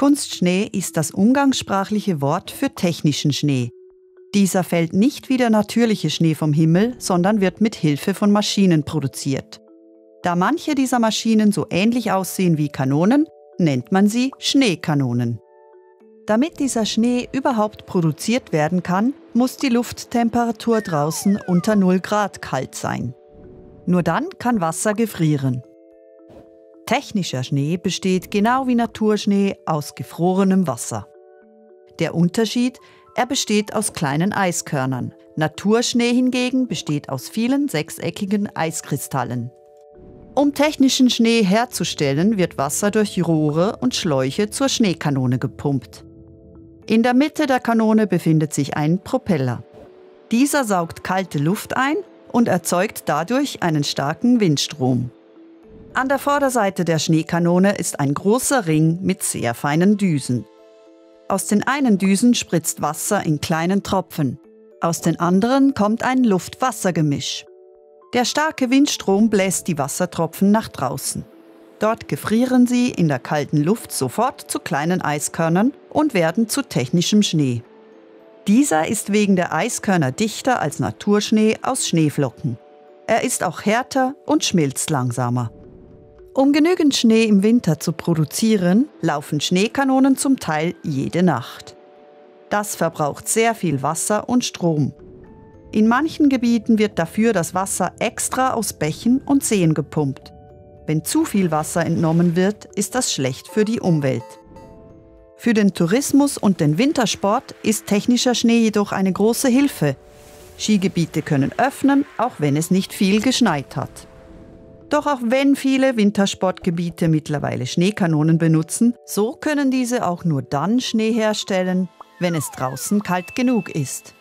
Kunstschnee ist das umgangssprachliche Wort für technischen Schnee. Dieser fällt nicht wie der natürliche Schnee vom Himmel, sondern wird mit Hilfe von Maschinen produziert. Da manche dieser Maschinen so ähnlich aussehen wie Kanonen, nennt man sie Schneekanonen. Damit dieser Schnee überhaupt produziert werden kann, muss die Lufttemperatur draußen unter 0 Grad kalt sein. Nur dann kann Wasser gefrieren. Technischer Schnee besteht genau wie Naturschnee aus gefrorenem Wasser. Der Unterschied: Er besteht aus kleinen Eiskörnern. Naturschnee hingegen besteht aus vielen sechseckigen Eiskristallen. Um technischen Schnee herzustellen, wird Wasser durch Rohre und Schläuche zur Schneekanone gepumpt. In der Mitte der Kanone befindet sich ein Propeller. Dieser saugt kalte Luft ein und erzeugt dadurch einen starken Windstrom. An der Vorderseite der Schneekanone ist ein großer Ring mit sehr feinen Düsen. Aus den einen Düsen spritzt Wasser in kleinen Tropfen. Aus den anderen kommt ein Luft-Wasser-Gemisch. Der starke Windstrom bläst die Wassertropfen nach draußen. Dort gefrieren sie in der kalten Luft sofort zu kleinen Eiskörnern und werden zu technischem Schnee. Dieser ist wegen der Eiskörner dichter als Naturschnee aus Schneeflocken. Er ist auch härter und schmilzt langsamer. Um genügend Schnee im Winter zu produzieren, laufen Schneekanonen zum Teil jede Nacht. Das verbraucht sehr viel Wasser und Strom. In manchen Gebieten wird dafür das Wasser extra aus Bächen und Seen gepumpt. Wenn zu viel Wasser entnommen wird, ist das schlecht für die Umwelt. Für den Tourismus und den Wintersport ist technischer Schnee jedoch eine große Hilfe. Skigebiete können öffnen, auch wenn es nicht viel geschneit hat. Doch auch wenn viele Wintersportgebiete mittlerweile Schneekanonen benutzen, so können diese auch nur dann Schnee herstellen, wenn es draußen kalt genug ist.